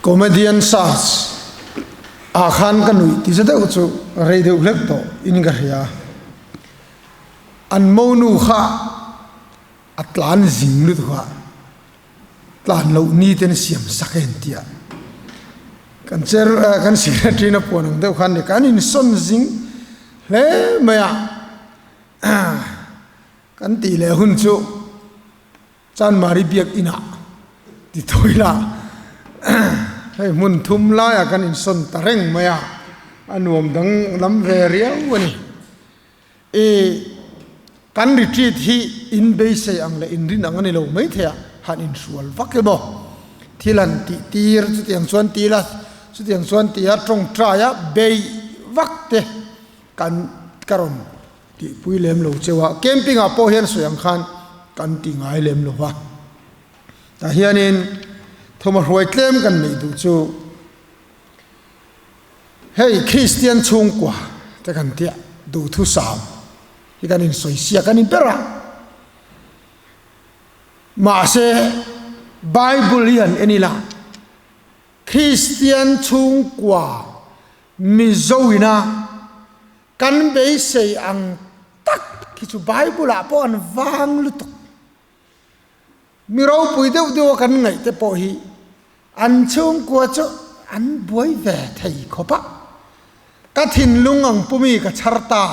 Comedian search ah khan ka nuih ti za deuh chu rei deuh hlek tawh in ka hria. An monu kha a tlan zing lutuk a, tlan loh ni ten siam sak en tia kan chair kan secretary na puan ang deuh khan ni kan insawn zing hle mai a kan tih leh hun chu Chanmari biak inah ti tawh ila hei hmun thum laiah kan insawn ta reng mai a, a nuam dang lam ve riau a ni. I kan retreat hi in beisei ang leh in rin ang a ni lo maithei a, han inhrual vak emaw thil han tih tir chutiang chuan ti ila chutiang chuan ti a tawngtai a beih vak te kan ka rawn Tihpui lem lo cheu a, camping ah pawh hian sawi ang khan kan ti ngai lem lo va. Tah hianin thawm a hruai tlem kan neih duh chu hei Kristian chhungkua te kan tia duhthusam hi kan insawi siak a ni ber a. Mahse Bible hi han en ila Kristian chhungkua Mizo ina Kan beisei ang tak khi chu Bible ah pawh an vang lutuk. Mi ropui deuh deuh a kan ngaih te pawh hi an chhungkua chu an buai ve thei khawp a. Ka thinlung ang pumi ka chhar ta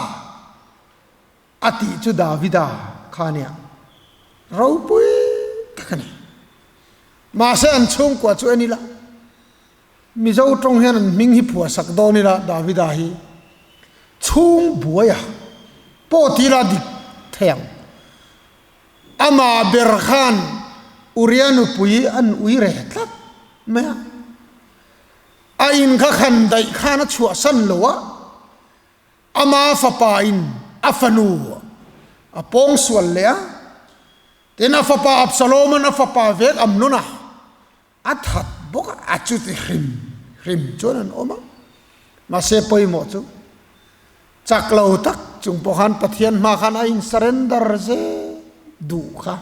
a tih chu Davida kha nia. Ropui tak a ni. Mahse an chhungkua chu en ila. Mizo tawng hian an hming hi phuah sak dawn ila Davida hi chhung buai a pawh ti ila dik thei ang. Amah ber khan Uria nupui an ui re tlat mai a. A in kha khan daih khan a chhuahsan lo a, ama fapa in a fanu a pawngsual leh a, tin a fapa Absalom-an a fapa vek Amnon-a A that bawk a, a chuti hrim hrim chuan an awm a. Mahse pawimawh chu chak lo tak chung pawh khan Pathian hma khan a in surrender zel duh kha.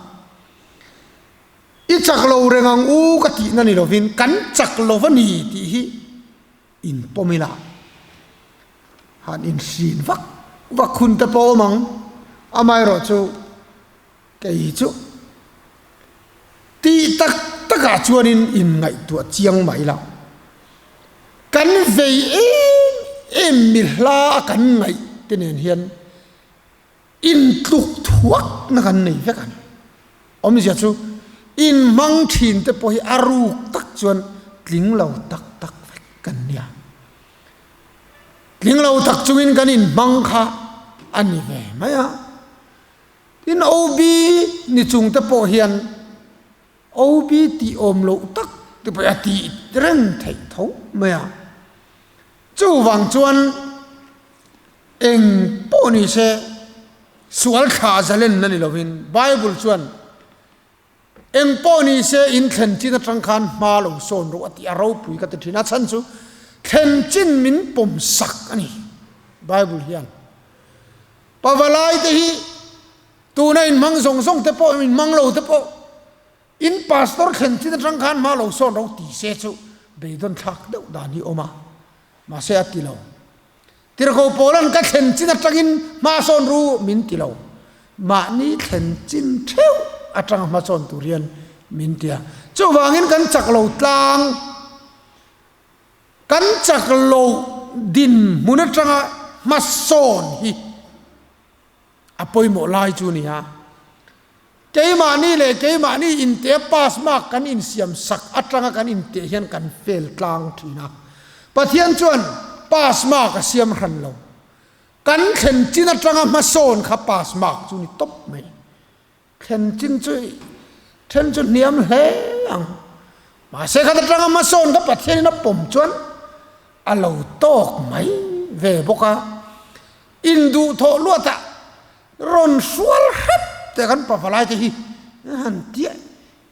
I chak lo reng ang u ka tihna ni lovin kan chak lo va ni tih hi in pawm ila han inhrin vak vak hun te pawh awm ang. Amaherawhchu Kei chu tih tak takah chuanin inngaihtuah chiang mai lo. Kan vei em em mi hla a kan ngaih te nen hian intluk thuakna kan nei vek ang. Awmzia chu inhmang thin te pawh hi a ruk tak chuan tling lo tak tak vek kan nia. Tling lo tak chungin kan inhmang kha a ni ve mai a. Tin OB ni chung te pawh hian OB tih awm loh tak te pawh hi a tih reng theih tho mai a. Chuvang chuan eng pawh ni se sual thlah zalenna ni lovin Bible chuan eng pawh ni se in thlen chin atang khan hma lo sawn rawh a tih a ropui ka ti thin a. Chhan chu thlen chin min pawm sak a ni Bible hian. Pavalai te hi tuna in hmang zawng zawng te pawh in hmang lo te pawh in pastor thlen chin atang khan hma lo sawn ro ti se chu beidawn thlak deuh dan hi awm a, mahse a ti lo. Tirhkoh Paula'n ka thlen chin atangin hma sawn ru min ti lo, mahni thlen chin theuh atanga hma sawn tur hian min ti a. Chuvangin kan chak lo tlang. Kan chak lo dinhmun atanga hmasawn hi a pawimawh lai chu a ni a. Keimahni leh keimahni inte pass mark kan insiam sak atanga kan inteh hian kan fail tlang thin a. Pathian chuan pass mark a siam hran lo. Kan thlen chin atanga hmasawn kha pass mark chu ni tawp mai. Thlen chin chu then chu hniam hle ang. Mahse khat atanga hmasawn kha Pathianin a pawm chuan a lo tawk mai ve bawk a. Induhthawh luatah rawn hrual hrep te kan pavalai te hi han tiah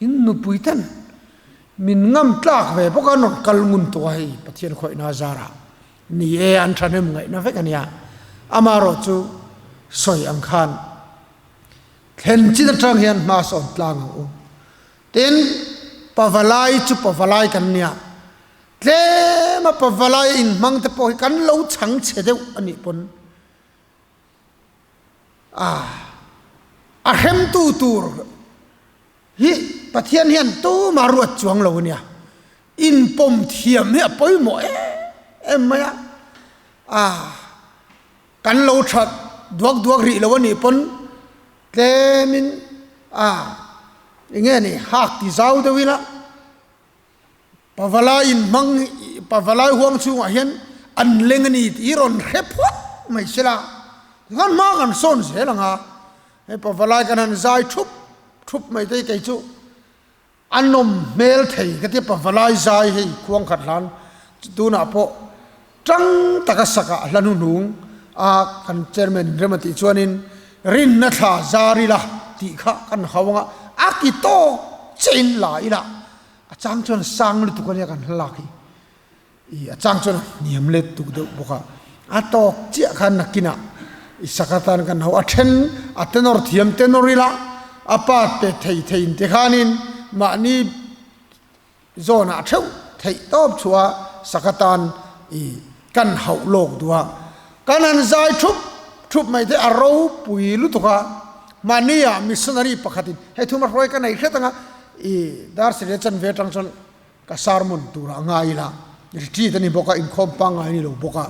in nupui ten min ngam tlak ve bawk a, an rawn kal ngun tawh a hei Pathian khawihna zarah ni e an thahnem ngaihna vek a nia. Amaherawhchu sawi ang khan Thlen chin atang hian hma sawn tlang ang u. Tin, Pavalai chu Pavalai kan nia. Tlema pavalai inhmang te pawh hi kan lo chhang chhe deuh a nih pawn a a hremtu tur hi Pathian hian tuma ruat chuang lo a nia. Inpawm thiam hi a pawimawh em em mai a, a kan lo that duak duak rih lo a nih pawn tlemin a enge ni hak ti zau deuh ila Pavalai in hmang Pavalai huang chhungah hian an leng a ni tih hi rawn hre phawt mai sela, tikhan hma kan sawn zel ang a, hei Pavalai kan han zai thup thup mai te hi kei chu a nawm hmel thei ka tia Pavalai zai hei khuang khat hlan tunah pawh tang taka sakah hla hnuhnung a kan chairman in rem a tih chuanin rinna thla zar ila tih kha kan hau ang a, a ki tawk chiah in la ila. A chang chuan sang lutuk ania kan hla lak hi. I a chang chuan hniam let tuk deuh bawk a. A tawk chiah khan nakinah i sak atan kan ho. A then a tenor thiam tenor ila a part pe thei thei in ti khanin mahni zawnah theuh theih tawp chhuah sak atan i kan hauh lawk duh a. Kan han zai thup thup mai te a ropui lutuk a. Mahnia missionary pakhatin hei thuma hruai ka nei hret anga I dar sireh chanve atang chuan ka sermon turah a ngai ila, retreat a ni bawk a, inkhawm pangngai a ni lo bawk a.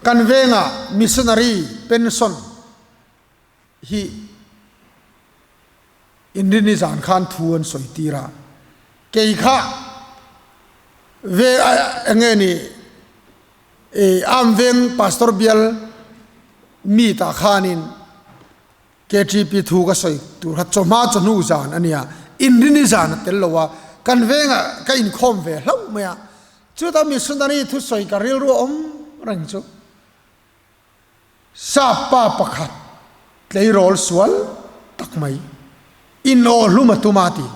Kan vengah missionary pension hi inrini zan khan thu an sawi tir a, kei kha ve enge ni i am veng pastor bial meet ah khanin KTP thu ka sawi tur kha chawhma chawhnu zan a nia, inrini zan a tel lo a, kan vengah ka inkhawm ve hlauh mai a, chuta missionary thusawi ka rilru a awm reng chu sap pa pakhat tleirawl sual tak mai inawh hlum a tum a ti.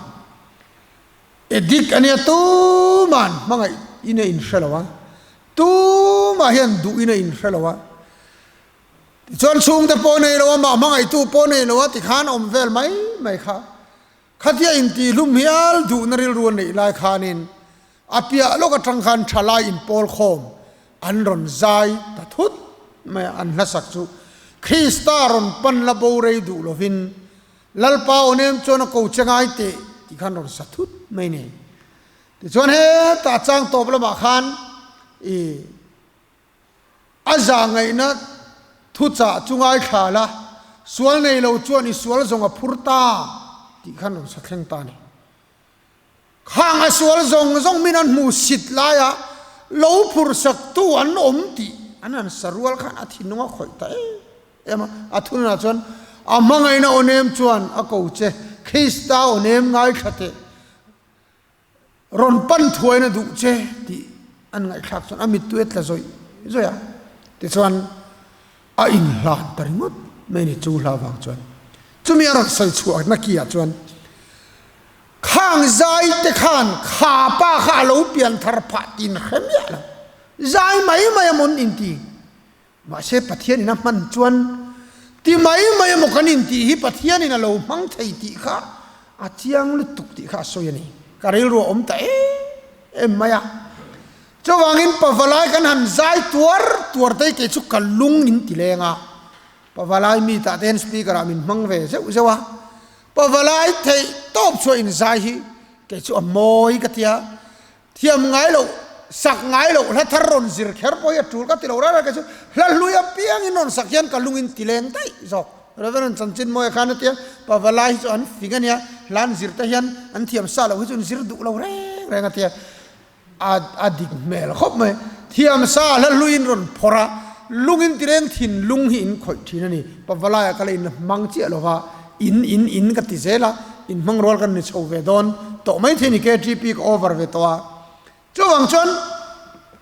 Edik a nia tuma'n hmangaih in a inhre lo a, tumah hian duh in a inhre lo a. Tichuan chhungte pawh nei lo a, mah hmangaihtu pawh nei lo a tikhan awm vel mai mai kha. Khatia intihhlum hial duhna rilru a neih lai khanin a piah lawk atang khan thalai inpawl khawm an rawn zai ta thut mai a, an hlasak chu Krista rawn pan la bo rei duh lovin Lalpa aw nem chuan a ko che ngai teh tih khan rawn sa thut mai ni. Tichuan hetah chang tawp lamah khan i. A zahngaihna thuchah chu ngaithla la, sual nei lo chuan i sual zawng a phur ta tih khan rawn sa thleng ta a ni. Khang a sual zawng zawng min an hmu sit laia lo phur saktu an awm tih an han sa rual khan a thinlung a khawih ta em em a. A thununah chuan a hmangaihna aw nem chuan a ko che, Krista aw nem ngaithla teh. Rawn pan thuaina duh che tih an ngaihthlak chuan a mittui a tla zawih zawih a, tichuan a inhlan ta ringawt mai a ni chu hla vang chuan. Chumi a rawn sawi chhuah na ki ah chuan khang zai te khan kha pa kha a lo pian thar phah tin hre miah lo, zai mai mai a mawn inti. Mahse Pathianin a hman chuan ti mai mai emaw kan intih hi Pathianin a lo hmang thei tih kha a chiang lutuk tih kha a sawi a ni. Ka rilru a awm ta em em mai a. Chuvangin pavalai kan han zai tuar tuar te hi kei chu ka lung in ti leng a. Pavalai mi tah te hian speaker ah min hmang ve zeuh zeuh a. Pavalai theih tawp chhuah in zai hi kei chu a mawi ka ti a. Thiam ngai loh, sak ngai loh, hla thar rawn zir kher pawh hi a tul ka ti lo rara kei chu hla hlui apiangin rawn sak hian ka lungin ti leng daih zawk. Reverend Chanchinmawia khan a tia, Pavalai hi chu an fing a nia, hla an zir te hian an thiam sa loh hi chu an zir duh lo reng reng a tia. A a dik hmel khawp mai. Thiam sa hla hluiin rawn phawrh a, lungin ti leng thinlung hi in khawih thin a ni. Pavalaiah ka la in hmang chiah lo va, in in in ka ti zel a, in hmang rual kan ni chho ve dawn tawh mai thei ni KTP ka over ve tawh a. Chuvang chuan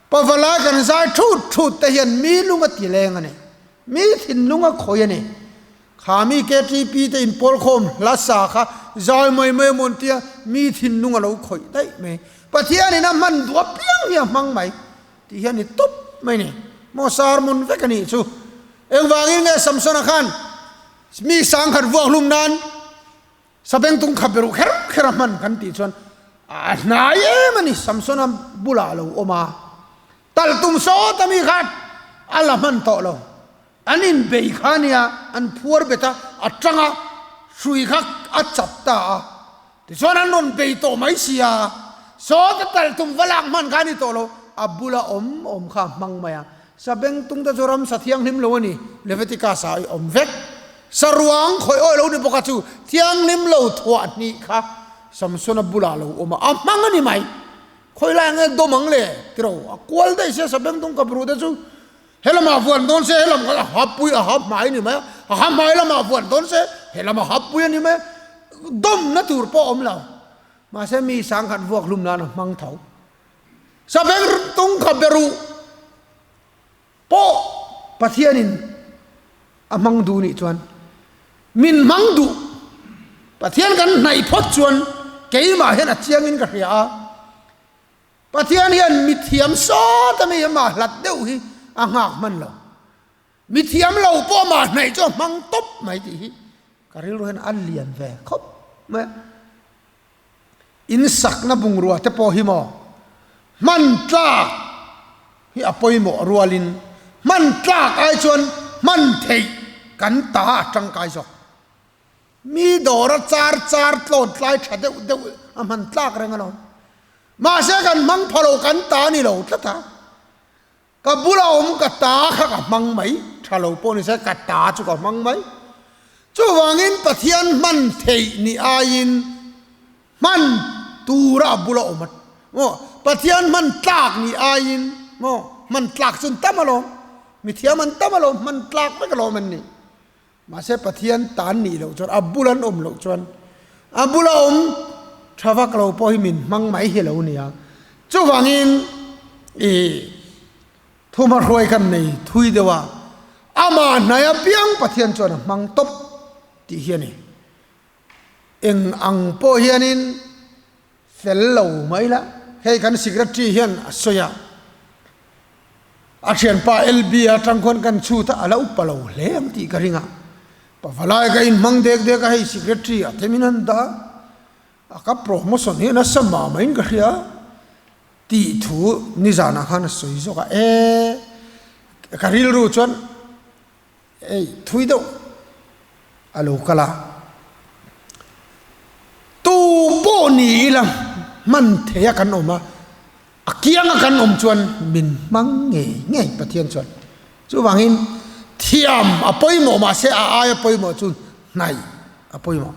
Pavalai kan zai thut thut te hian mi lung a ti leng a ni, mi thinlung a khawih a ni. Kha mi KTP te in pawl khawm hla sa kha zai mai mai amaw an tia, mi thinlung a lo khawih daih mai. Pathianin a hman duh apiang hi a hmang mai tih hian ni tawp mai ni. Maw sermon vek a nih chu. Engvangin nge Samsona khan Mi sangkhat vuak hlum nan sabengtung kha beruh kher kher a hman kan tih chuan. A hnai em a ni, Samsona bulah a lo awm a, talhtum sawt a mi kha a la hman tawh lo. An inbei kha a nia, an phuar bet a, a tang a, hrui kha a chap ta a. Tichuan an rawn bei tawh mai si a, sawt a talhtum va lak hman kha a ni tawh lo, a bula awm awm kha a hmang mai a. Sabengtung te chu ramsa thianghlim lo a ni, Leviticus ah i awm vek. Saruang khawih awih lo ni bawk a chu thianghlim lo thuah hnih kha Samsona bulah lo awm a, a hmang a ni mai. Khawi lai nge dawm ang le? Tiro, a kual daih sia Sabengtung kapruh te chu helamah vuan dawn se helam kha a hapui a hap hmai a ni mai a, a ha hmai lamah vuan dawn se helam a hapui a ni mai a, dawmna tur pawh a awm lo. Mahse mi sangkhat vuak hlum nan a hmang tho. Sabengtung kapberuh pawh Pathianin a hmang duh nih chuan min hmang duh. Pathian kan hnaih phawt chuan keimah hian a chiangin ka hria a, Pathian hian mithiam sawt a mi amah hlat deuh hi a nghak hman lo. Mithiam lo pawh amah hnaih chu a hmang tawp mai tih hi ka rilru hian a lian ve khawp mai a. In sakna bungrua te pawh hi maw hman tlak hi a pawimawh rualin hman tlak ai chuan hman theih kan ta a tangkai zawk. Mi dawra char char tlawn tlai tha deuh deuh a hman tlak reng alawm. Mahse kan hmang pha lo kan ta ni lo tlat a. Ka bula awm ka ta kha ka hmang mai, tha lo pawh ni se ka ta chu ka hmang mai. Chuvangin Pathian hman theih ni aiin hman tura a bula awm a, maw Pathian hman tlak ni aiin maw hman tlak chu an tam alawm, mithiam an tam alawm, hman tlak vek alawm an nih. Mahse Pathian tan nih loh chuan a bula an awm loh chuan a bula awm tha vak lo pawh hi min hmang mai hi lo nia. Chuvangin i thuma hruai kan nei thui deuh a, amah hnai apiang Pathian chuan a hmang tawp tih hi a ni. Eng ang pawh hianin fel lo mai la, hei kan secretary hian a sawi a, A thianpa LB atang khuan kan chhut a, a la upa lo hle ang tih ka ring a. Pavalai ka inhmang dek dek a, hei secretary ah te min han dah a, a ka promotion hi a nasa mah maiin ka hria tih thu nizanah khan a sawi zawk a, e ka rilru chuan ei thui deuh a lo kal a, tu pawh ni ila hman theia kan awm a, A kianga kan awm chuan min hmang ngei ngei Pathian chuan. Chuvangin thiam a pawimawh mahse a aia pawimawh chu hnaih a pawimawh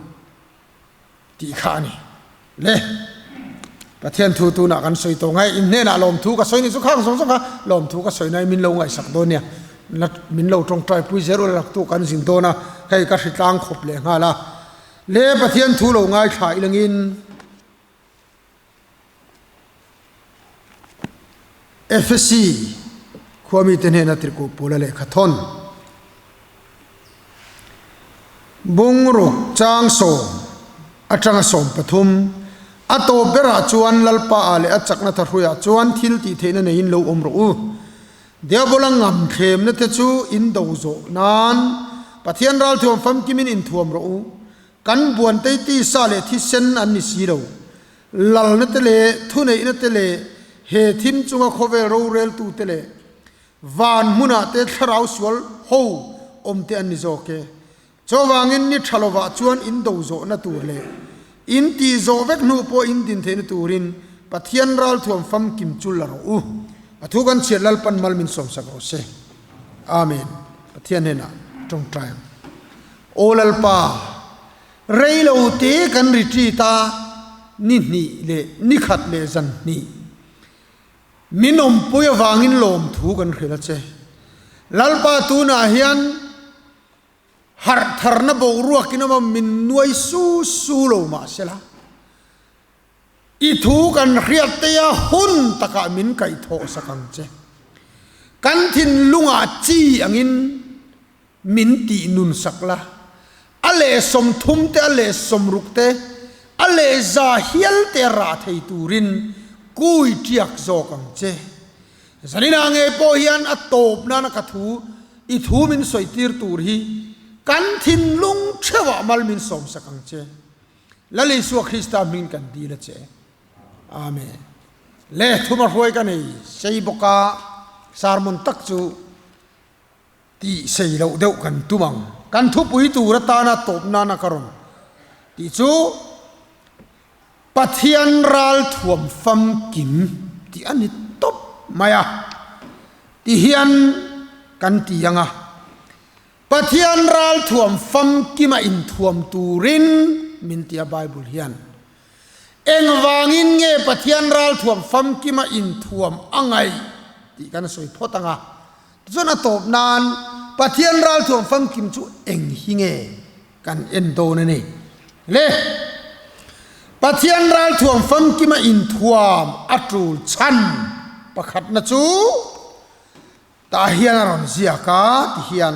tih kha a ni. Le Pathian thu tunah kan sawi tawh ngai in hnenah lawmthu ka sawi ni chu khang zawng zawng kha lawmthu ka sawi nai min lo ngaihsak dawn nia. Min lo tawngtai pui zel ula laktu kan zin dawn a, hei ka hritlang khawp leh nghal a. Le Pathian thu lo ngaithla ilangin. Efesi khuamite hnena tirhkoh Paula lehkha thawn bungruk chang sawm atanga 13 a tawp berah chuan Lalpa ah leh a chakna thahruiah chuan thil tih theihna neiin lo awm rawh u. Diabola ngam thlemna te chu in do zawh nan Pathian ralthuam famkimin inthuam rawh u. Kan buantei tisa leh thisen an ni si lo. Lalna te leh thuneihna te leh he thim chunga khawvel roreltu te leh van hmunah te thlarau sual ho awm te an ni zawk e. Chuvangin ni tha lovah chuan in do zawhna tur leh in tih zawh vek hnu pawh in din theihna turin Pathian ralthuam famkim chu la rawh u. A thu kan chhiat Lalpan mal min sawmsak rawh se. Amen. Pathian hnenah tawngtai ang. Aw Lalpa, rei lo te kan retreat a, ni hnih leh ni khat leh zan hnih min awmpui avangin lawmthu kan hrilh a che. Lalpa tunah hian harh tharna boruakin awm a, min nuai su su lo mahsela, I thu kan hriat te a hun takah min kaihthawh sak ang che. Kan thinlungah chi angin min tih nun sak la. A leh 30 te, a leh 60 te, a leh 100 hial te rah thei turin kui tiak zawk ang che. Zaninah ngei pawh hian a tawp nana ka thu, i thu min sawi tir tur hi kan thinlung theuhah mal min sawm sak ang che. Lal Isua Krista hming kan dil a che. Amen. Le thuma hruai ka nei sei bawk a, sermon tak chu tih sei loh deuh kan tum ang. Kan thupui tur atana tawp nana ka rawn tih chu Pathian ral thuam famkim tih a ni tawp mai a, ti hian kan ti ang a. Pathian ral thuam famkima inthuam turin min ti a Bible hian. Engvangin nge Pathian ral thuam famkima inthuam a ngaih tih kan sawi phawt ang a. Tichuan a tawp nan Pathian ral thuam famkim chu eng hi nge kan en dawn a ni. Le! Pathian ral thuam famkima inthuam a tul chhan pakhatna chu Tah hian a rawn ziak a, ti hian,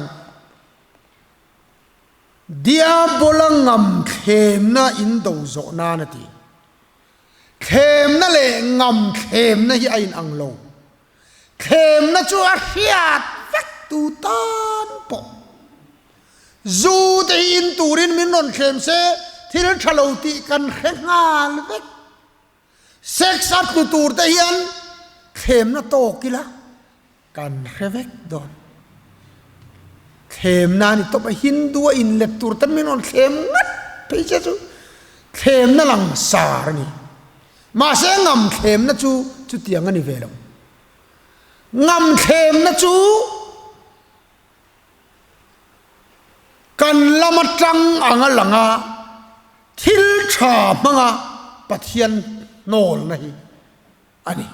Diabola ngam thlemna in do zawh nan a ti. Thlemna leh ngam thlemna hi a inang lo. Thlemna chu a hriat vek tu tan pawh. Zu te hi in turin min rawn thlem se, thil tha lo tih kan hre nghal vek. Sex a tlu tur te hian thlemna tawk ila kan hre vek dawn. Thlemna a ni tawp a, Hindu a inlet tur ten min rawn thlem ngat phei che chu thlemna lang sar a ni. Mahse ngam thlemna chu chutiang a ni ve lo. Ngam thlemna chu Kan lama tang anga langa thil tha hmanga Pathian hnawlna hi a ni.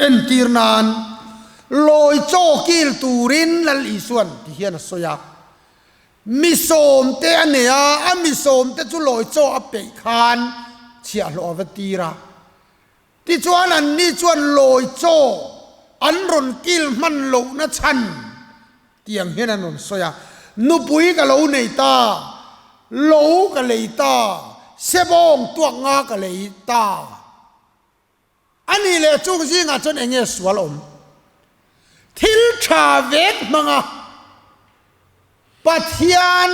Entir nan, lawi chaw kil turin Lal Isuan ti hian a sawi a, mi sawmte a nei a, a mi sawmte chu lawi chaw a peih khan chhiahhlawh a va tir a. Tichuan anni chuan lawi chaw an rawn kil hman lohna chhan tiang hian an rawn sawi a, Nupui ka lo nei ta, lo ka lei ta, sebawng tuak nga ka lei ta. A nih leh chung zingah chuan eng nge sual awm? Thil tha vek hmanga Pathian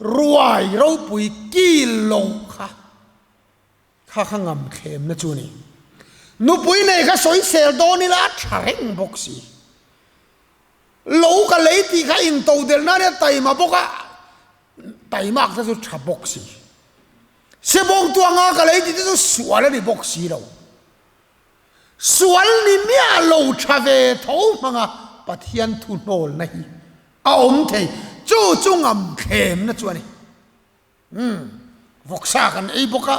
ruai ropui kil lo kha. Kha kha ngam thlemna chu a ni. Nupui nei kha sawisel dawn ila a tha reng bawk si. Lo ka lei tih kha into del nan hian taima bawk a, taimak te chu tha bawk si. Sebawng tuanga ka lei tih te chu sual a ni bawk si lo. Sual ni miah lo tha ve tho hmanga Pathian thu hnawlna hi a awm thei. Chu chu ngam thlemna chu a ni. Umm, vawksa kan ei bawk a,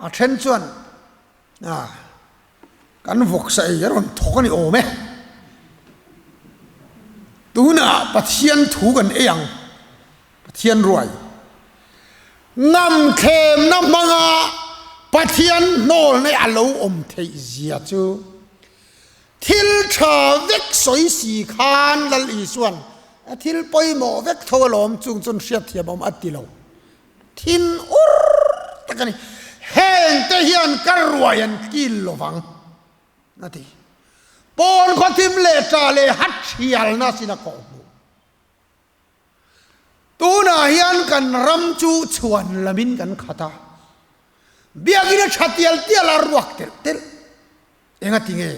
a then chuan ah kan vawksa ei a rawn thawk a ni awm e. Tunah Pathian thu kan ei ang, Pathian ruai. Ngamthlemna hmanga Pathian hnawlna a lo awm theih zia chu Thil tha vek sawi si khan Lal Isuan a thil pawimawh vek tho alawm chung chuan hriatthiam awm a ti lo. Thin ur tak a ni. Heng te hian ka ruai an kil lo vang a ti. Pawn khawthim leh tah leh hat thialna sin a kawh hmuh. Tunah hian kan ram chu chhuan lamin kan khat a. Biakinn a tha tial tial a ruak telh telh. Enga ti nge?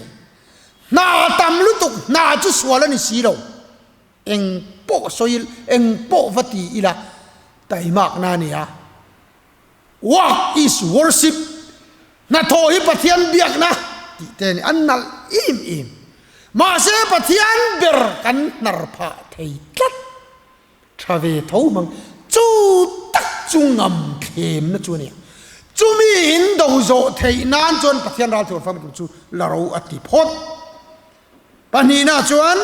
Hna tam lutuk, hna chu sual a ni si lo. Eng pawh sawi, eng pawh va ti ila taimakna a ni a. Work is worship, hnathawh hi Pathian biakna tih te a ni. An nalh im im. Mahse Pathian ber kan hnar phah thei tlat. Tha ve tho mang. Chu tak chu ngam thlemna chu a ni a. Chumi in do zawh theih nan chuan Pathian ral thuam famkim chu la ro a ti phawt. Pahnihna chuan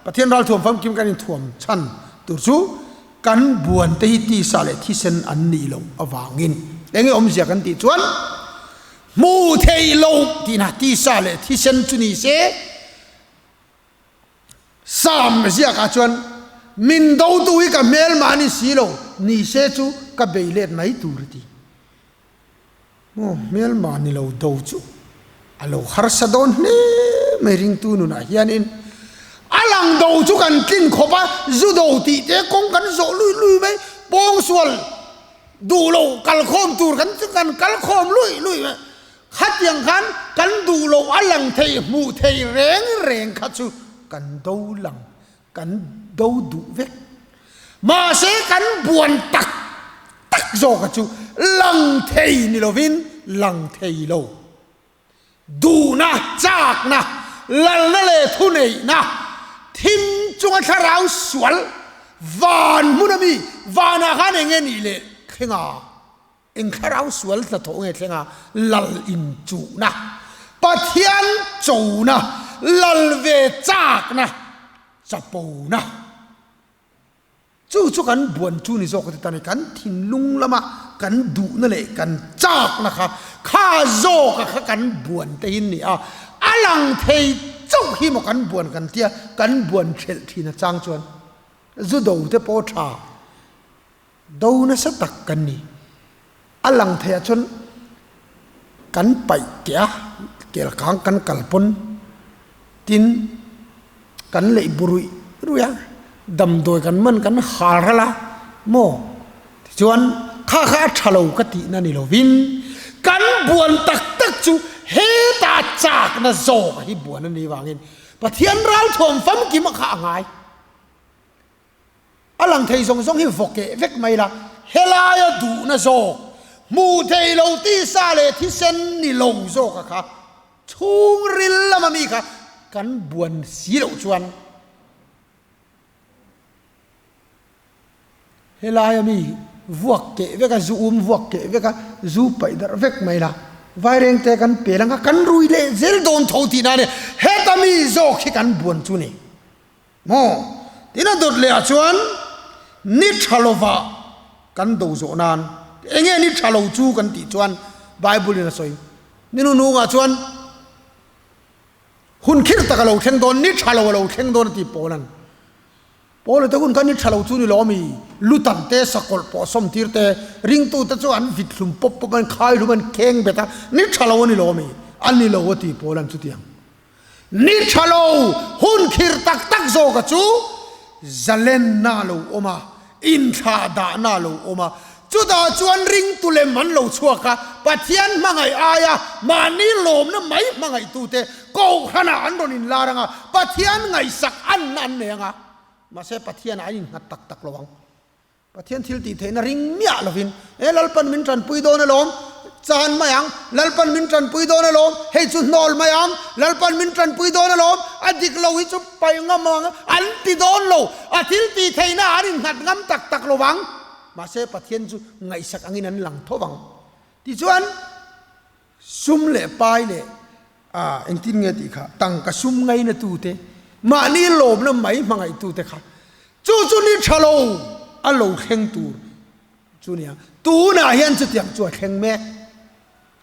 Pathian ral thuam famkim kan inthuam chhan tur chu kan buan te hi tisa leh thisen an nih loh avangin enge awmzia kan tih chuan hmu theih loh tihna tisa leh thisen chu ni se Sam ziakah chuan, Min dotu hi ka hmelmah a ni si lo, ni se chu ka bei let mai tur a ti. Maw hmelmah ni lo do chu a lo harsa dawn hle mai ringtu nunah hianin a lang do chu kan tlin khawp a, zu do tih te kawng kan zawh lui lui mai, pawngsual duh lo kalkhawm tur kan kan kalkhawm lui lui mai. Khatiang khan kan duh loh a lang thei hmuh thei reng reng kha chu kan do lang kan do duh vek. Mahse kan buan tak tak zawka chu lang thei ni lovin lang thei lo. Duhna, chakna, lalna leh thuneihna, thim chunga thlarau sual van hmun a mi vanah khan eng nge nih leh thleng a? Eng thlarau sual hnathawh nge thleng a? Lal inchuhna, Pathian chona, lal ve chakna, chapona. Chu chu kan buan chu ni zawk te tan kan thinlung lama kan duhna leh kan chakna kha kha zawka kha kan buan te hin ni a, a lang thei chauh hi maw kan buan kan tia kan buan thelh thin a chang chuan zu do te pawh tha do nasa tak kan ni. A lang thei ah chuan kan paih keh a, kel kang kan kal pawn tin kan leih bu ruih ruih a, damdawi kan man kan hal ral a maw tichuan kha kha a tha lo ka tihna ni lovin kan buan tak tak chu heta chakna zawk hi buan a nih vangin Pathian ralthuam famkim a kha a ngai. A lang thei zawng zawng hi vaw keh vek mai la, helaia duhna zawk, hmuh thei lo tisa leh thisen ni lo zawka kha chhungril lama mi kha kan buan si loh chuan helaia mi vuak keh vek a, zu um vuak keh vek a, zu paih darh vek mai la, vairengte kan pel anga kan rui leh zel dawn tho tihna a ni, heta mi zawk hi kan buan chu ni. Maw? Tin a dawt leh ah chuan ni tha lovah kan do zawh nan enge ni tha lo chu kan tih chuan Bible in a sawi. Ni hnuhnungah chuan hun khir tak a lo thleng dawn, ni tha lo a lo thleng dawn a ti Paul an. Paul a te hun kha ni tha lo chu ni lo ami lutan te sakawlh pawh sawm tir te ringtu te chu an vit hlum pawp pawp an khai hlum an kheng bet a, ni tha lo a ni lo ami? A ni lo a ti Paul an chutiang. Ni tha lo, hun khir tak tak zawka chu zalenna a lo awm a, inthlah dahna a lo awm a. Chutah chuan ringtu lem an lo chhuak a, Pathian hmangaih aia mahni lawmna mai hmangaihtute Kohhranah an rawn inlar ang a, Pathian ngaihsak anna an nei ang a, mahse Pathianah an innghat tak tak lo ang. Pathian thil tih theihna ring miah lovin, He Lalpan min tanpui dawn alawm, chan mai ang, Lalpan min tanpui dawn alawm, hei chu hnawl mai ang, Lalpan min tanpui dawn alawm, a dik lo hi chu paih ngam ang, an ti dawn lo, a thil tih theihna an innghat ngam tak tak lo vang. Mahse Pathian chu ngaihsak angin an lang tho vang. Tichuan, sum leh pai leh ah engtin nge tih kha tangka sum ngaina tute mahni lawmna mai hmangaih tute kha chu chu ni tha lo a lo thleng tur chu nia tunah hian chutiang chu a thleng mek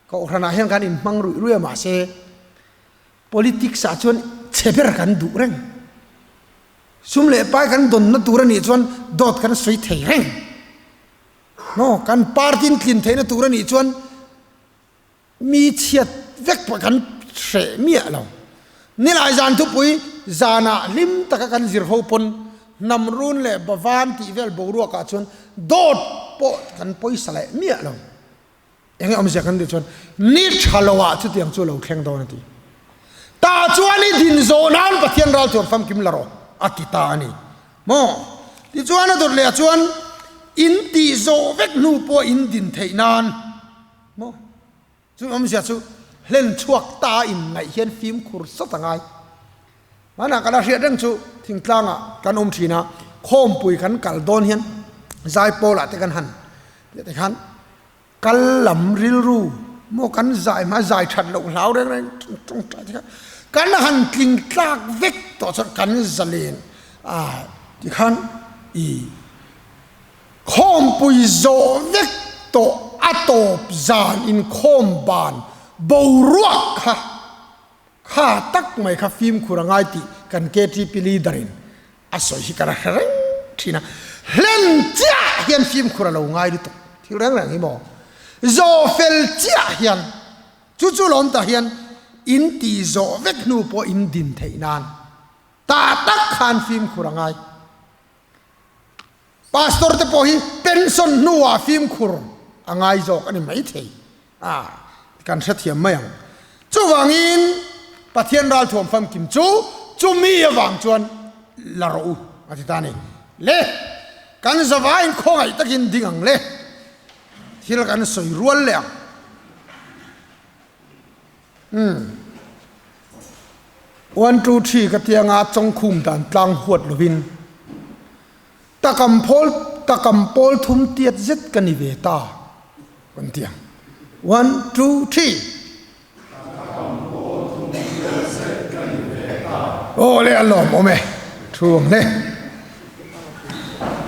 kohhranah hian kan inhmang ruih ruih a mahse politics ah chuan chhe ber kan duh reng sum leh pai kan dawnna tur a nih chuan dawt kan sawi thei reng no kan party in tlin theihna tur a nih chuan Mi chhiat vek pawh kan hreh miah lo. Nilai zan thupui zanah hlim taka kan zir ho pawn hnam run leh bavan tih vel boruakah chuan dawt pawh kan pawisa leh miah lo. Enge awmzia kan tih chuan ni tha loah chutiang chu lo thleng dawn a ti. Tah chuan i din zawh nan Pathian ral chuan famkim la rawh a ti ta a ni. Maw? Tichuan a dawt leh ah chuan in tih zawh vek hnu pawh in din theih nan Maw? Chu awmzia chu hlen chhuak ta in ngaih hian fimkhur sawt a ngai. Hmanah ka la hriat reng chu thingtlangah kan awm thin a, khawmpui kan kal dawn hian zaipawl ah te kan han tih te khan kal lam rilru maw kan zai hma zai that loh hlau reng reng tawngtai te kha kan han tling tlak vek tawh chuan kan zalen a tikhan i Khawmpui zawh vek tawh a tawp zan inkhawm ban boruak kha kha tak mai kha fimkhur a ngai tih kan KTP leader in a sawi hi ka la hre reng thin a, hlen chiah hian fimkhur a lo ngai lutuk thil reng reng hi maw zawh fel chiah hian chu chu lawm tah hian in tih zawh vek hnu pawh in din theih nan tah tak khan fimkhur a ngai. Pastor te pawh hi pension hnuah fimkhur a ngai zawk a ni maithei a. Kan hrethiam mai ang. Chuvangin Pathian ralthuam famkim chu chumi avang chuan la rawh u a ti ta a ni. Le, kan zavaiin khawngaih takin ding ang le. Thil kan sawi rual leh ang. Umm. One two three ka tianga chawngkhum dan tlang huat lovin takam phawl takam pawl thum tiat zet ka ni ve ta kan ti ang. One two three. Takam pawl thum tiat zet ka ni ve ta. Aw le a lawm awm e thu ang hle.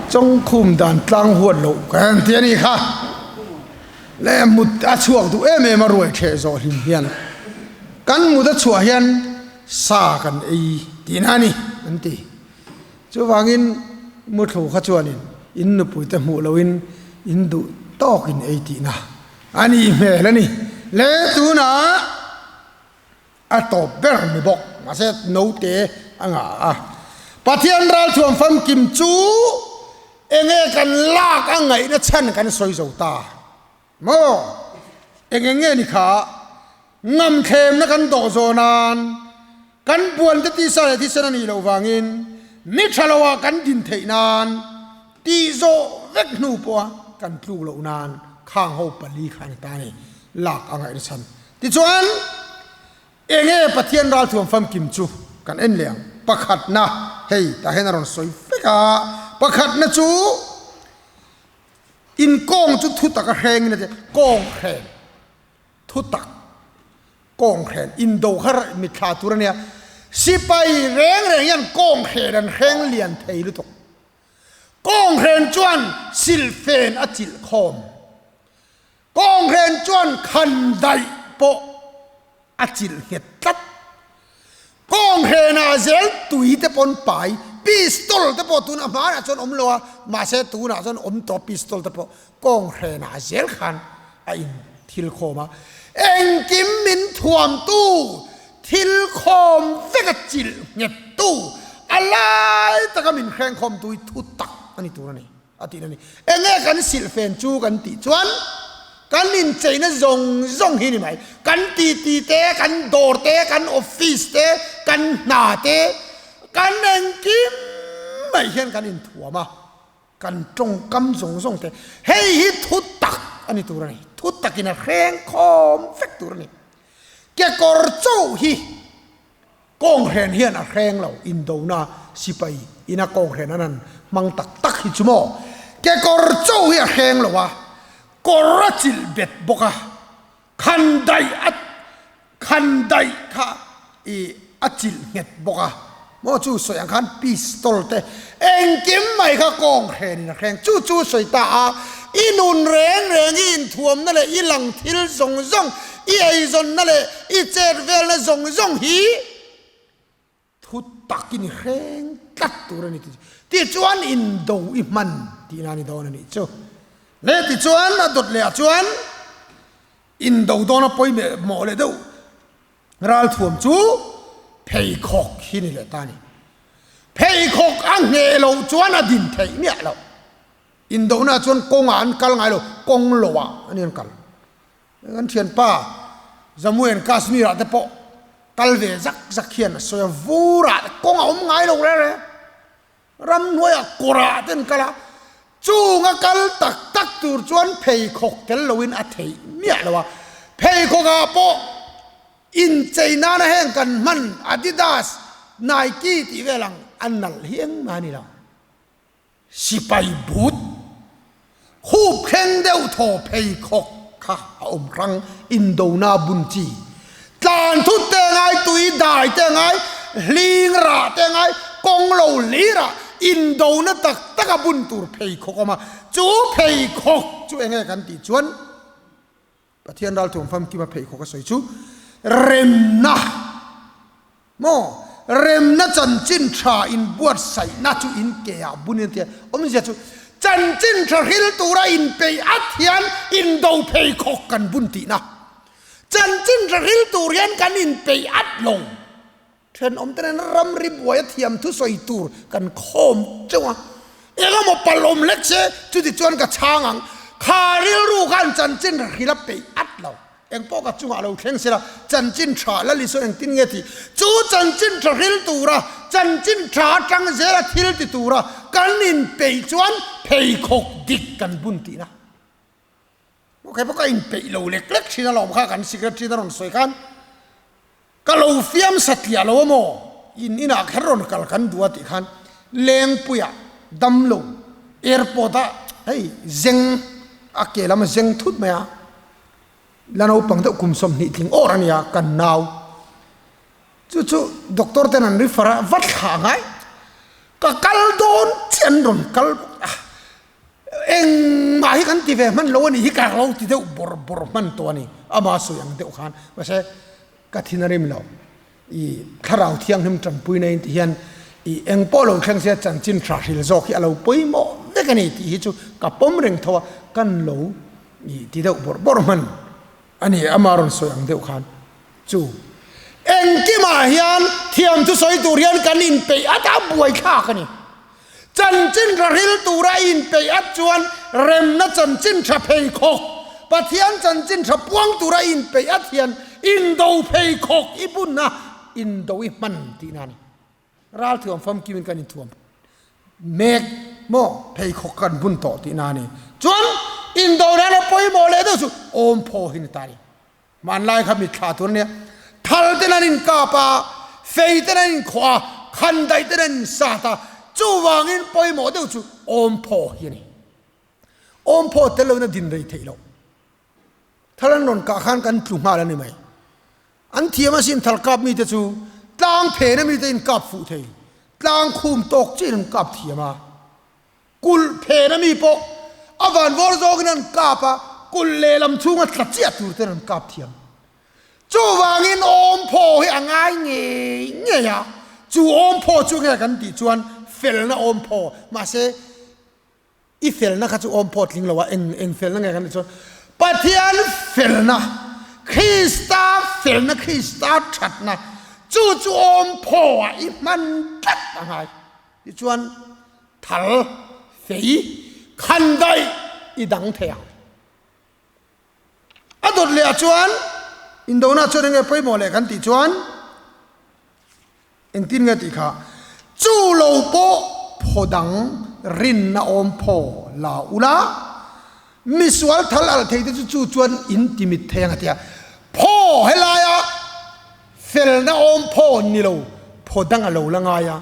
Chawngkhum dan tlang huat loh kan ti a ni kha. Leh mut a chhuak duh em em a ruai ṭheh zawh hlim hian kan mut a chhuah hian sa kan ei tihna a ni an ti. Chuvangin muthlu kha chuanin in nupuite hmuh lohin in duh tawkin ei tihna a nih hmel a ni. Leh tunah A tawp ber ni bawk, mahse note a ngah a. Pathian ralthuam famkim chu enge kan lak a ngaihna chhan kan sawi zo ta maw? Eng eng nge ni kha? Ngamthlemna kan dawh zawh nan kan buante tisa leh thisen a nih loh vangin mi tha loah kan din theih nan tih zawh vek hnu pawha kan tluk loh nan khang ho pali kha a ni ta a ni lak a ngaihna chhan. Tichuan, enge Pathian ralthuam famkim chu kan en leh ang. Pakhatna, hei tah hian a rawn sawi vek a, pakhatna chu in kawng chu thutak a hrengin a ti, kawng hren, thutak, kawng hren, indo kha mitthla tur a nia. Sipai reng reng hian kawng hren an hreng lian thei lutuk. Kawng hren chuan silhfen a chilh khawm. Kawnghren chuan khan daih pawh a chilh nghet tlat. Kawnghren-ah zel tui te pawn pai, pistol te pawh tuna hmanah chuan awm lo a, mahse tunah chuan awm tawh pistol te pawh kawnghren-ah zel khan a in thil khawm a. Engkim min thuamtu thil khawm vek a chilh nghettu, a lai taka min hrengkhawmtu hi thu tak a ni tur a ni. A tih na ni. Enge kan silhfen chu kan tih chuan kan incheina zawng zawng hi ni mai. Kan titi te, kan dawr te, kan office te, kan hna te, kan engkim mai hian kan inthuam a, kan tawngkam zawng zawng te. Hei hi thu tak a ni tur a ni. Thu takin a hreng khawm vek tur a ni. Kekawr chauh hi Kawnghren hian a hreng lo, indona sipai ina kawnghren an han hmang tak tak hi chu maw? Kekawr cho hi a hreng lo a, kawr a chilh bet bawk a, khan daih a khan daih kha i a chilh nghet bawk a, maw chu sawi ang khan pistol te engkim mai kha kawnghren in a hreng, chu chu sawi ta a, i nun reng reng i inthuamna leh i lang thil zawng zawng I eizawnna leh i chet velna zawng zawng hi thu takin i hreng tlat tur a ni ti chu. Tichuan indo i hman tihna a ni dawn a nih chu. Le tichuan a dawt leh ah chuan indo dawn a pawimawh leh deuh ralthuam chu pheikhawk hi ni leh ta a ni. Pheikhawk a ngheh loh chuan a din theih miah loh. Indohna chuan kawngah an kal ngai lo, kawng loah a ni an kal. Kan thianpa Jammu and Kashmir ah te pawh kal ve zak zak hian a sawi a, vur ah te kawng a awm ngai lo reng reng, ramhnuai ah kawr ah te an kal a, chung a kal tak tak tur chuan pheikhawk tel lo in a theih miah lo a, pheikhawk ah pawh inchei nana heng kan hman Adidas, Nike tih vel ang a nalh hi engmah a ni lo. Sipai but khup thleng deuh thaw pheikhawk kha a awm hrang, indona bun chi. Tlan thut te ngai, tui dai te ngai, hling rah te ngai, kawng lo hlir ah indona tak tak a bun tur pheikhawk a awm a. Chu pheikhawk chu enge kan tih chuan Pathian ralthuam famkima pheikhawk a sawi chu remna maw remna chanchin tha inbuatsaihna chu in ke ah bun in a ti a, awmzia chu chanchin tha hril tura inpeih at hian indo pheikhawk kan bun tihna, chanchin tha hril tur hian kan inpeih at lo. Thenawm te nen ramri buai a thiam thusawi tur kan khawm teuh a, engemaw pal awm hlek se chuti chuan ka chhang ang, kha rilru khan chanchin hrilh a peih at lo. Engpawh ka chungah lo thleng sela, chanchin tha Lal Isua engtin nge tih? Chu chanchin tha hril tura, chanchin tha atang zela thil ti tura kan inpeih chuan pheikhawk dik kan bun tihna. Maw kei pawh ka inpeih lo lek lek thin alawm kha kan secretary te rawn sawi khan ka lo fiam satliah lo amaw in inah kher rawn kal kan duh a tih khan Lengpuia damlo airport ah hei zeng a ke lam a zeng thut mai a la naupang deuh kum 20 tling awr a nia kan nau chu chu doctor ten an refer a va thlah ngai ka kal dawn chiah an rawn kal a Engmah hi kan ti ve hman lo a nih hi ka lo ti deuh bawrh bawrh hman tawh a ni. Ama sawi ang deuh khan. Mahse, ka thin a rim lo. I thlarau thianghlim tanpuina in ti hian i eng pawh lo thleng sia chanchin tha hril zawk hi a lo pawimawh vek a ni tih hi chu ka pawm reng tho a, kan lo i ti deuh bawrh bawrh hman a ni. Ama rawn sawi ang deuh khan chu engkimah hian thiamthu sawi tur hian kan inpeih at a buaithlak a ni. Chanchin tha hril tura i inpeih at chuan remna chanchin tha pheikhawk, Pathian chanchin tha puang tura i inpeih at hian indo pheikhawk i bun a, indo i hman tihna a ni. Ralthuam famkimin kan inthuam mek maw pheikhawk kan bun tawh tihna a ni. Chuan indo nana pawimawh leh deuh chu awmphaw hi ni ta a ni. Hmanlai kha mitthla tur ania, thal ten an inkap a, fei ten an inkhawh a, khandaih ten an insat a, chuvangin pawimawh deuh chu awmphaw hi a ni. Awmphaw tel loin a din rei theih loh. Thal an rawn kah khan kan tlu nghal a ni mai. An thiam asin thal kap mite chu tlang phen a mite inkap fuh thei, tlang khum tawk chiah in an kap thiam a. Kulh phen a mi pawh a van vawr zawngin an kap a, kulh lehlam chhunga tla chiah tur ten an kap thiam. Chuvangin awmphaw hi a ngai ngei ngei a, chu awmphaw chu nge kan tih chuan felna awmphaw, mahse i felna kha chu awmphaw tling lo a, eng eng felna nge kan tih chuan Pathian felna, Krista felna, Krista thatna, chu chu awmphaw ah i hman tlat a ngai. Tichuan thal fei khan daih i dang thei ang. A dawt leh ah chuan indona chuan enge pawimawh leh kan tih chuan engtin nge tih kha chu lo pawh phaw dang rinna awm phaw la ula misual thal alh thei te chu chu chuan in timit thei ang a tia phaw helaia Felna awm phaw ni lo, phaw dang a lo la ngai a.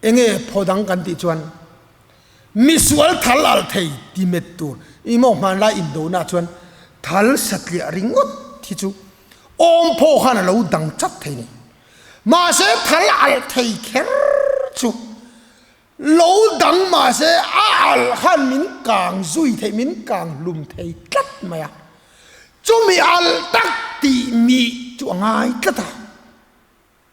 Enge phaw dang kan tih chuan misual thal alh thei ti met tur. I maw hmanlai indona chuan thal satliah ringawt hi chu awm phaw khan a lo dang chat thei ni. Mahse thal alh thei kher chu lo dang mahse a alh khan min kang zui thei, min kang hlum thei tlat mai a. Chumi alh tak tih mih chu a ngai tlat a,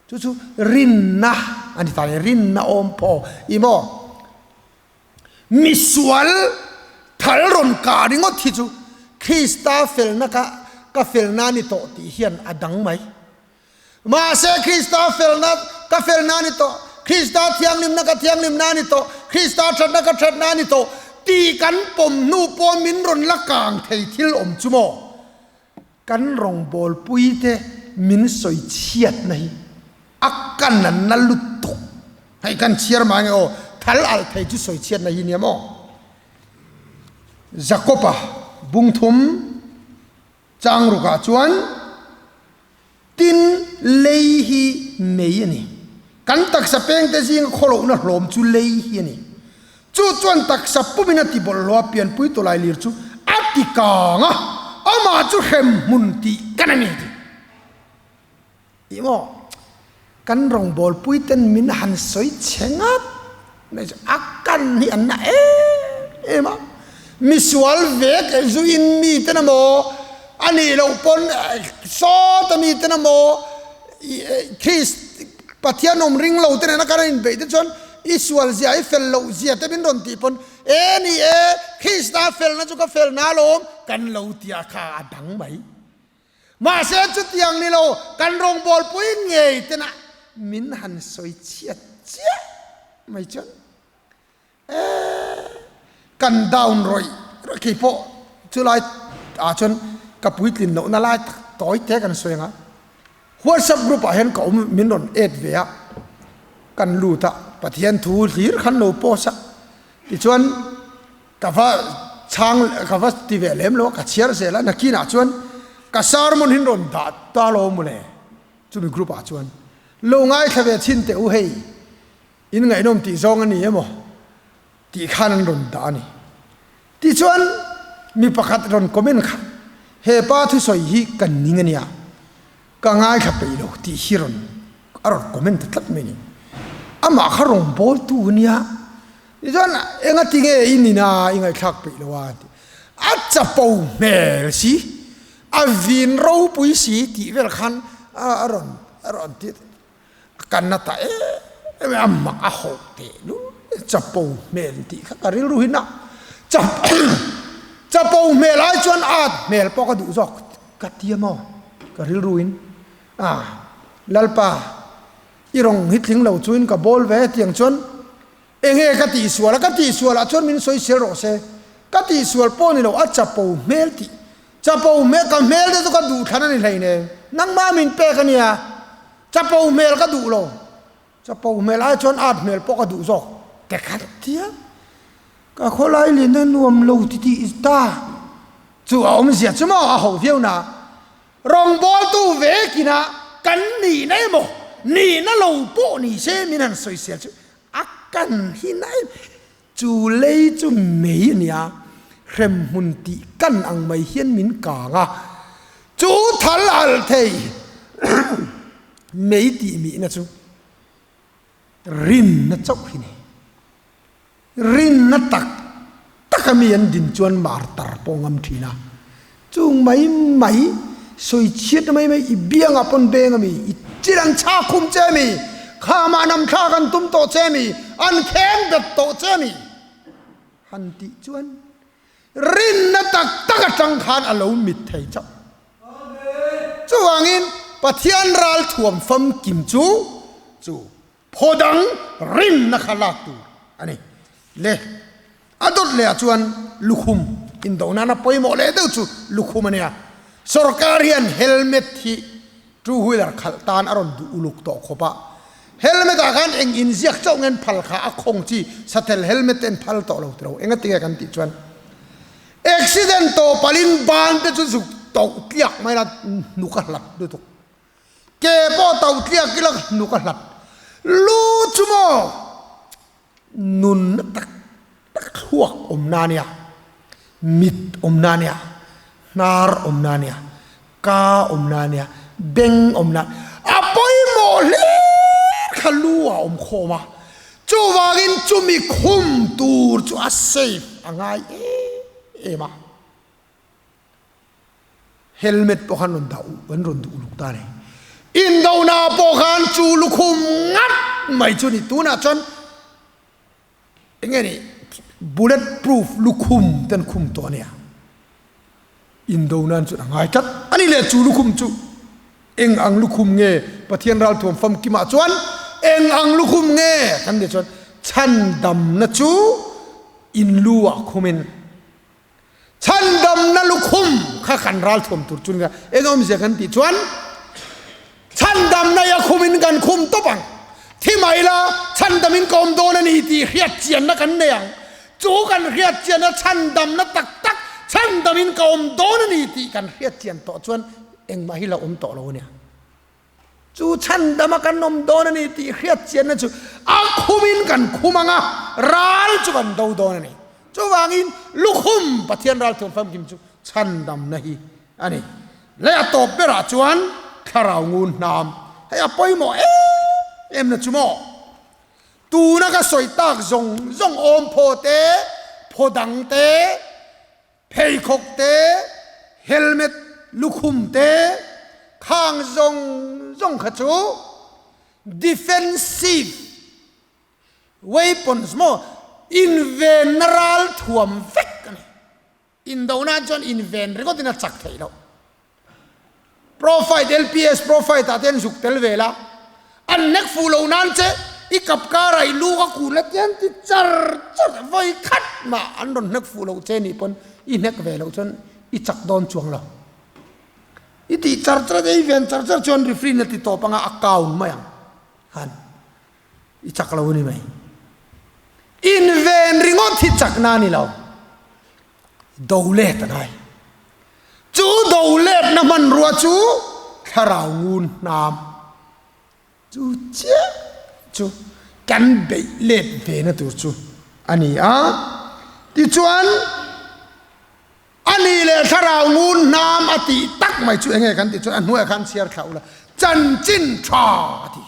chu chu rinna a ni ta a ni, rinna awm phaw i maw? Misual thal rawn kah ringawt hi chu Krista felna kha ka felna a ni tawh tih hian a dang mai. Mahse Krista felna ka felna a ni tawh, Krista thianghlimna ka thianghlimna a ni tawh, Krista thatna ka thatna a ni tawh tih kan pawm hnu pawh min rawn la kang thei thil awm chu maw? Kan rawngbawlpuite min sawi chhiatna hi a kan an na lutuk. Hei kan chhiar mah nge aw, thal alh thei chu sawi chhiatna hi nia maw? Jakob-a bungthum Changrukah chuan tin lei hi mei a ni. Kan taksa pengte zinga khawlohna hlawm chu lei hi a ni. Chu chuan taksa pumin a ti bawlhhlawh a, pianpui tawlai lir chu a ti kang a, amah chu hrem hmun tih kan a ni ti. Ih maw, kan rawngbawlpui ten min han sawi chhe ngat mai chu a kan hi an na em em a, misual vek zuin mi ten emaw a nih loh pawn sawta mi ten emaw Christ Pathian awm ring lo te nena kan inbeih te chuan i sual zia i fel loh zia te min rawn tih pawn e ni e Krista felna chu ka felna alawm kan lo tia kha a dang mai. Mahse chutiang ni lo, kan rawngbawlpui ngei tena min han sawi chhiat chiah mai chuan eh kan down rawih rawih khi pawh chulai ah chuan. ka puitlin lohna lai tak tawi te kan sawi ang a. WhatsApp group ah hian ka awm min rawn add ve a, kan lut a, Pathian thu hlir khan lo post a, tichuan ka va chhang ka va ti ve lem lo a, ka chhiar zel a, nakinah chuan ka sermon hi an rawn dah ta lo mawle chumi group ah chuan lo ngaithla ve chhin teh u hei in ngaihnawm tih zawng a ni emaw tih khan an rawn dah a ni. Tichuan mi pakhat rawn comment kha he pa thusawi hi kan ning a nia, ka ngaithla peih lo tih hi rawn a rawn comment ta tlat mai a ni. Amah kha rawngbawltu a nia, tichuan enga tinge i nina i ngaihthlak peih lo a tih. A chapo hmel si, a vin ropui si tih vel khan a rawn a rawn ti. A kan na ta em em a, a mak a hawh teh lul chapo hmel tih kha ka rilru hi na chapo hmel ai chuan at hmel pawh ka duh zawk ka ti a maw ka rilru in a Lalpa i rawng hi tling lo chuin ka bawl ve tiang chuan enge ka tihsual a ka tihsual ah chuan min sawi sel rawh se ka tihsual pawh ni lo a chapo hmel tih chapo hmel ka hmel te chu ka duh thlan a ni hleinem nangmah min pek a nia. Chapo hmel ka duh lo, chapo hmel ai chuan at hmel pawh ka duh zawk te khat tia ka khawlai lin a nuam lo ti tih ta chu a awmzia chu maw a ho viau na rawngbawltu vekin a kan nihna emaw nihna lo pawh ni se min han sawisel chu a kan hi na em chu lei chu mei a nia hremhmun tih kan ang mai hian min kang a chu thal alh thei mei tih mihna chu rinna chauh hi ni rinna tak tak a mi an din chuan martar pawh ngam thin a chung mai mai sawi chhiat mai mai i biangah pawn beng a mi i chil an chhak khum che a mi khamah nam thlak an tum tawh che a mi an kheng bet tawh che a mi han tih chuan Rinna tak tak atang khan a lo mit thei chauh. Chuvangin Pathian ral thuam famkim chu chu phaw dang rinna kha lak tur a ni. Le a dawt leh ah chuan lukhum indo nana pawimawh leh deuh chu lukhum a nia. Sorkar hian helmet hi Two wheeler khalh tan a rawn duh uluk tawh khawp a, helmet ah khan eng inziak chauh ngen phal kha a khawng chi satel helmet te an phal tawh lo tiro enga tinge kan tih chuan accident tawh palin ban te chu zuk tauh tliak mai la hnuk a hlat lutuk ke pawh tauh tliak ila hnuk a hlat lu chu maw Nunna tak tak thluak awmna a nia, mit awmna a nia, hnar awmna a nia, ka awmna a nia, beng awmna a pawimawh hle kha lu a awm khawm a, chuvangin chumi khum tur chu a safe a ngai em em a. Helmet pawh khan rawn dah an rawn duh uluk ta a ni. Indona pawh khan chu lukhum ngat mai chu a ni. Tunah chuan eng nge ni bullet proof lukhum te an khum tawh a nia. Indona chuan a ngai tlat a ni le chu lukhum chu eng ang lukhum nge Pathian ralthuam famkimah chuan eng ang lukhum nge kan tih chuan chhandamna chu inlu ah khumin Chhandamna lukhum kha kan ral thuam tur chu nia eng awmzia kan tih chuan chhandamna i a khumin kan khum tawp ang. Thi mai la chhandamin ka awm dawn a ni tih hriat chianna kan nei ang. Chu kan hriat chianna chhandamna tak tak chhandamin ka awm dawn a ni tih kan hriat chian tawh chuan engmah hi la awm tawh lo a nia. Chu chhandama kan awm dawn a ni tih hriat chianna chu a khumin kan khum ang a, ral chu kan do dawn a ni. Chuvangin lukhum Pathian ral thuam famkim chu chhandamna hi a ni. Lei a tawp berah chuan thlarau ngun hnam hei a pawimawh em em na chu maw? Tuna ka sawi tak zawng zawng awm phaw te, phaw dang te, Pheikhawk te, helmet, lukhum te, khang zawng zawng kha chu defensive weapons maw invenna ral thuam vek a ni. Indona chuan inven ringawtin a chak theih loh. Profite LPS profite ah te an zuk tel vel a, an hnek fuh lo nan che i kap kar ah i lu ka kun la tian ti char char vawi khat mah an rawn hnek fuh lo che nih pawn i hnek ve loh chuan i chak dawn chuang lo. I tih char char a, i ven char char chuan referee in a ti tawp anga a count mai ang khan i chak lo a ni mai. Inven ringawt hi chakna a ni lo. Do let a ngai. Chu do letna hmanrua chu thlarau ngun hnam. Chu chiah chu kan beih let ve na tur chu a ni a. Tichuan, a ni leh thlarau ngun hnam a tih tak mai chu enge kan tih chuan a hnuaiah khan chhiar thlah ula, chanchin tha a ti.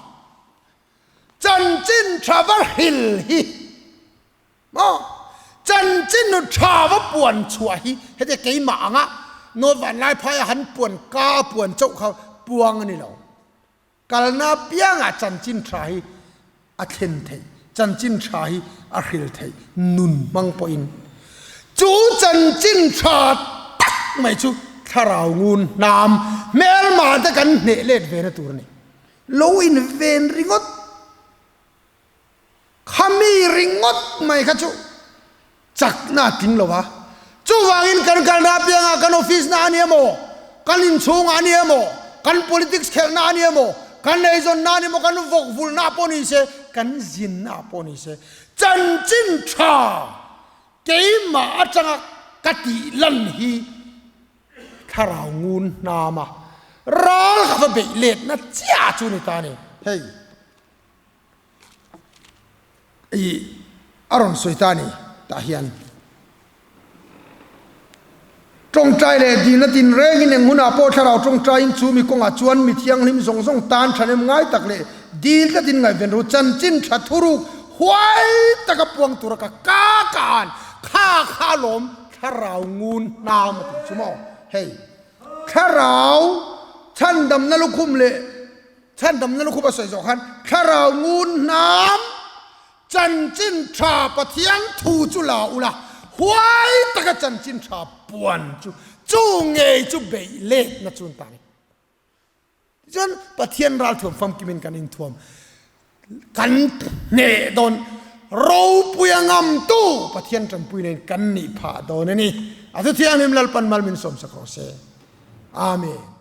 Chanchin tha va hril hi maw? Chanchin tha va puan chhuah hi heti keimah anga North Vanlaiphai a han puan ka a puan chauh kha puang a ni lo. Kalna piangah chanchin tha hi a thlen theih, chanchin tha hi a hril theih nun hmang pawhin chu chanchin tha tak mai chu thlarau ngun hnam hmelma te kan hneh let ve na tur a ni. Lo inven ringawt Khami ringawt mai kha chu chakna a tling lo a, chuvangin kan kalna apiangah kan office na a ni emaw, kan inchhungah a ni emaw, kan politics khelhna a ni emaw, kan eizawnna a ni emaw, kan vawk vulhna pawh ni se, kan zinna pawh ni se, chanchin tha keimah atanga ka tih lan hi thlarau ngun hnama ral ka va beih letna chiah chu ni ta a ni. Hei. I a rawn sawi ta a ni tah hian tawngtai leh dilna tinrengin eng hunah pawh thlarau tawngtaiin chu mi kawngah chuan mi thianghlim zawng zawng tan thanem ngai tak leh dil tlatin ngaihven ru chanchin tha thuruk huai taka puang tura ka ka ka an kha kha lawm thlarau ngun hnam a tih chu maw hei thlarau chhandamna lukhum leh Chhandamna lukhum a sawi zawh khan Thlarau ngun hnam chanchin tha Pathian thu chu la ula, huai taka chanchin tha puan chu chu ngei chu beih letna chu an ta ni. Tichuan Pathian ralthuam famkimin kan inthuam kan hneh dawn ropuia ngamtu Pathian tanpui nen kan nih phah dawn a ni. A thu thianghlim Lalpan mal min sawmsak rawh se. Amen.